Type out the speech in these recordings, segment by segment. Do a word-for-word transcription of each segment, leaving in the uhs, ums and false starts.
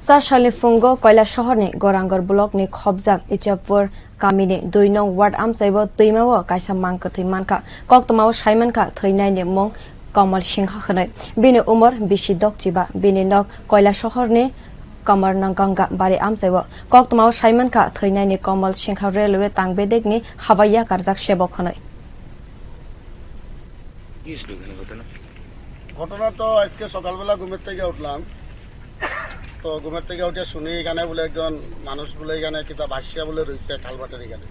Char salni phungo Koilasohorni Gorangor blockni khobjak Ichapur kamini dui nong ward amchaibo twimao kaisa mang kwthwi mankha. Koktwmao saimankha thwinaini mung Kamal Singha hwnwi. Bini umor bisi dokchiba. Bini nok Koilasohorni Kamarnang Ganga bari amchaibo. Koktwmao saimankha thwinaini Kamal Singha railway tangbedekni habaiya karjak sebok hwnwi. ঘটনা তো আজকে সকালবেলা ঘুমের থেকে উঠলাম। তো ঘুমের থেকে উঠে শুনি এখানে বলে একজন মানুষ বলে এখানে কিতা ভাসিয়া বলে রয়েছে কালভার্টের এখানে।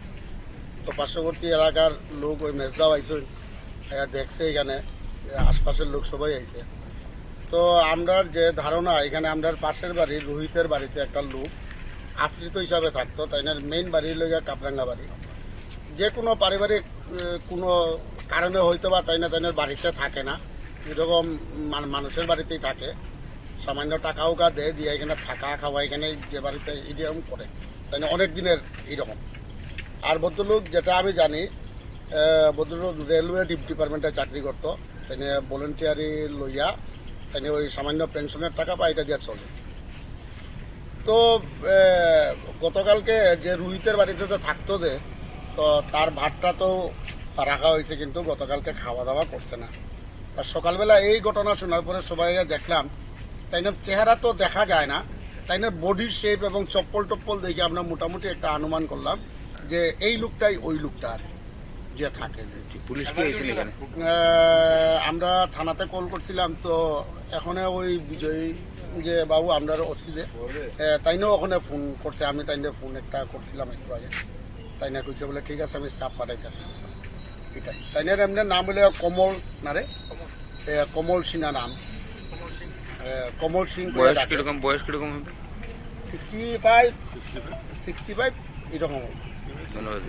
তো পার্শ্ববর্তী এলাকার লোক ওই মেজদাও আইসে, এরা দেখছে এখানে, আশপাশের লোক সবাই আইছে। তো আমরার যে ধারণা, এখানে আমরার পাশের বাড়ি রোহিতের বাড়িতে একটা লোক আশ্রিত হিসাবে থাকতো, তাই না? মেইন বাড়ি হইলো গিয়া কাপরাঙ্গা বাড়ি। যে কোনো পারিবারিক, এ, কোনো কারণে হয়তো বা তাই না তাইনের বাড়িতে থাকে না, এরকম মান-, মানুষের বাড়িতেই থাকে। সামান্য টাকা উকা দেয়, দিয়ে এখানে থাকা খাওয়া, এখানে যে বাড়িতে এরকম করে, তাই না অনেক দিনের এরকম। আর ভদ্রলোক, যেটা আমি জানি, এ, ভদ্রলোক রেলওয়ে ডিপ-, ডিপার্টমেন্টে চাকরি করতো, তাই না ভলেন্টিয়ারি লইয়া, তাই না ওই সামান্য পেনশনের টাকা পায়, এটা দিয়ে চলে। তো, এ, গতকালকে যে রোহিতের বাড়িতে তো থাকতো যে, তো তার ভাতটা তো রাখা হয়েছে, কিন্তু গতকালকে খাওয়া দাওয়া করছে না। আর সকালবেলা এই ঘটনা শোনার পরে সবাই দেখলাম, তাই না চেহারা তো দেখা যায় না, তাই না বডির শেপ এবং চপ্পল টপ্পল দেখে আমরা মোটামুটি একটা অনুমান করলাম যে এই লোকটাই ওই লোকটা আর কি, যে থাকে যে। কি পুলিশ কি আইসেন এখানে? আহ, আমরা থানাতে কল করছিলাম, তো এখানে ওই বিজয় যে বাবু, আমরা ওসি যে, আহ, তাইনও ওখানে ফোন করছে, আমি তাইনে ফোন একটা করছিলাম একটু আগে, তাই না কইছে বলে ঠিক আছে, আমি স্টাফ পাঠাইতেছি। এটাই। তাইনের এমনি নাম হইলে কমল না রে? এ, কমল সিনহা নাম। এ, কমল সিং করে বয়স ডাকে। কিরকম, বয়স কিরকম হবে? সিক্সটি ফাইভ, সিক্সটি ফাইভ এরকম হবে। ধন্যবাদ।